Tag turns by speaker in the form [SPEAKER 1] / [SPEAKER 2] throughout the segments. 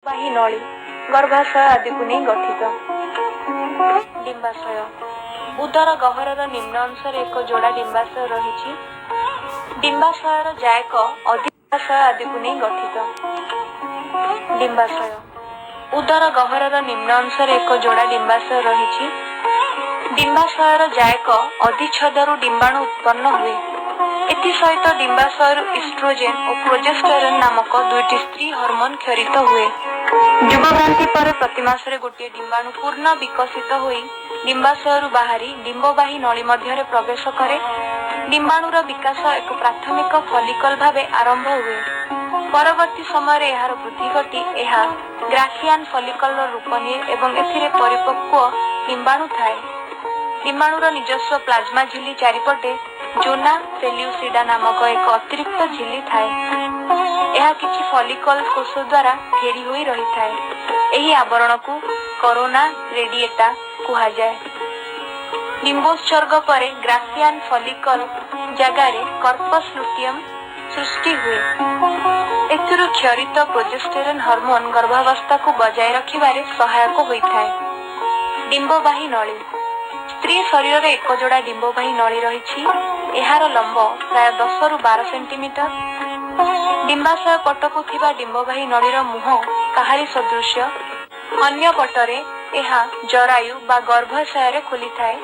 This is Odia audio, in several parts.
[SPEAKER 1] ବାହୀ ନଳୀ, ଗର୍ଭାଶୟ ଆଦିକୁ ନେଇ ଗଠିତ। ଡିମ୍ବାଶୟ। ଉଦର ଗହ୍ୱରର ନିମ୍ନ ଅଂଶରେ ଏକ ଯୋଡ଼ା ଡିମ୍ବାଶୟ ରହିଛି। ଡିମ୍ବାଶୟର ଜାୟକ ଅଧିଶୟ ଆଦିକୁ ନେଇ ଗଠିତ। ଡିମ୍ବାଶୟ। ଉଦର ଗହ୍ୱରର ନିମ୍ନ ଅଂଶରେ ଏକ ଯୋଡ଼ା ଡିମ୍ବାଶୟ ରହିଛି। ଡିମ୍ବାଶୟର ଜାୟକ ଅଧିଚ୍ଛଦରୁ ଡିମ୍ବାଣୁ ଉତ୍ପନ୍ନ ହୁଏ। ଏଥିସହିତ ଡିମ୍ବାଶୟରୁ ଇଷ୍ଟ୍ରୋଜେନ୍ ଓ ପ୍ରୋଜେଷ୍ଟେରନ୍ ନାମକ ଦୁଇଟି ସ୍ତ୍ରୀ ହରମୋନ୍ କ୍ଷରିତ ହୁଏ। ଯୁବଭ୍ରାନ୍ତି ପରେ ପ୍ରତିମାସରେ ଗୋଟିଏ ଡିମ୍ବାଣୁ ପୂର୍ଣ୍ଣ ବିକଶିତ ହୋଇ ଡିମ୍ବାଶୟରୁ ବାହାରି ଡିମ୍ବବାହୀ ନଳୀ ମଧ୍ୟରେ ପ୍ରବେଶ କରେ। ଡିମ୍ବାଣୁର ବିକାଶ ଏକ ପ୍ରାଥମିକ ଫଲିକଲ ଭାବେ ଆରମ୍ଭ ହୁଏ। ପରବର୍ତ୍ତୀ ସମୟରେ ଏହାର ବୃଦ୍ଧି ଘଟି ଏହା ଗ୍ରାଫିଆନ୍ ଫଲିକଲର ରୂପ ନିଏ ଏବଂ ଏଥିରେ ପରିପକ୍ୱ ଡିମ୍ବାଣୁ ଥାଏ। ଡିମ୍ବାଣୁର ନିଜସ୍ୱ ପ୍ଲାଜମା ଝିଲ୍ଲୀ ଚାରିପଟେ ଜୋନା ପେଲ୍ୟୁସିଡା ନାମକ ଏକ ଅତିରିକ୍ତ ଝିଲ୍ଲୀ ଥାଏ। ଏହା କିଛି ଫଲିକଲ କୋଷ ଦ୍ୱାରା ଘେରି ହୋଇ ରହିଥାଏ। ଏହି ଆବରଣକୁ କରୋନା ରେଡିଏଟା କୁହାଯାଏ। ଡିମ୍ବୋତ୍ସର୍ଗ ପରେ ଗ୍ରାଫିଆନ୍ ଫଲିକଲ ଜାଗାରେ କର୍ପସ୍ ଲୁଟିୟମ୍ ସୃଷ୍ଟି ହୁଏ। ଏଥିରୁ କ୍ଷରିତ ପ୍ରୋଜେଷ୍ଟେରନ୍ ହରମୋନ୍ ଗର୍ଭାବସ୍ଥାକୁ ବଜାୟ ରଖିବାରେ ସହାୟକ ହୋଇଥାଏ। ଡିମ୍ବବାହୀ ନଳୀ। ସ୍ତ୍ରୀ ଶରୀରରେ ଏକ ଯୋଡ଼ା ଡିମ୍ବବାହୀ ନଳୀ ରହିଛି। ଏହାର ଲମ୍ବ ପ୍ରାୟ 10ରୁ 12 ସେଣ୍ଟିମିଟର। ଡିମ୍ବାଶୟ ପଟକୁ ଥିବା ଡିମ୍ବବାହୀ ନଳୀର ମୁହଁ କାହାଳୀ ସଦୃଶ୍ୟ। ଅନ୍ୟ ପଟରେ ଏହା ଜରାୟୁ ବା ଗର୍ଭାଶୟରେ ଖୋଲିଥାଏ।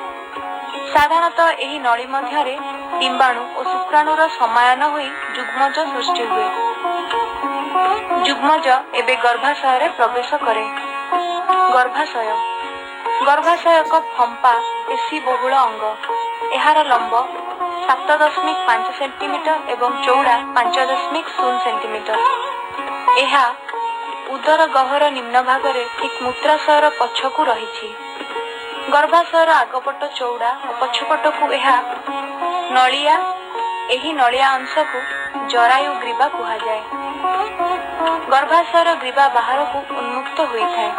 [SPEAKER 1] ସାଧାରଣତଃ ଏହି ନଳୀ ମଧ୍ୟରେ ଡିମ୍ବାଣୁ ଓ ଶୁକ୍ରାଣୁର ସମାୟନ ହୋଇ ଯୁଗ୍ମଜ ସୃଷ୍ଟି ହୁଏ। ଯୁଗ୍ମଜ ଏବେ ଗର୍ଭାଶୟରେ ପ୍ରବେଶ କରେ। ଗର୍ଭାଶୟ। ଗର୍ଭାଶୟ ଏକ ଫମ୍ପା ପେଶୀବହୁଳ ଅଙ୍ଗ। ଏହାର ଲମ୍ବ 7.5 ସେଣ୍ଟିମିଟର ଏବଂ ଚଉଡ଼ା 5.0 ସେଣ୍ଟିମିଟର। ଏହା ଉଦର ଗହ୍ୱର ନିମ୍ନ ଭାଗରେ ଠିକ୍ ମୂତ୍ରାଶୟର ପଛକୁ ରହିଛି। ଗର୍ଭାଶୟର ଆଗପଟ ଚଉଡ଼ା ଓ ପଛପଟକୁ ଏହା ନଳିଆ। ଏହି ନଳିଆ ଅଂଶକୁ ଜରାୟୁ ଗ୍ରୀବା କୁହାଯାଏ। ଗର୍ଭାଶୟର ଗ୍ରୀବା ବାହାରକୁ ଉନ୍ମୁକ୍ତ ହୋଇଥାଏ।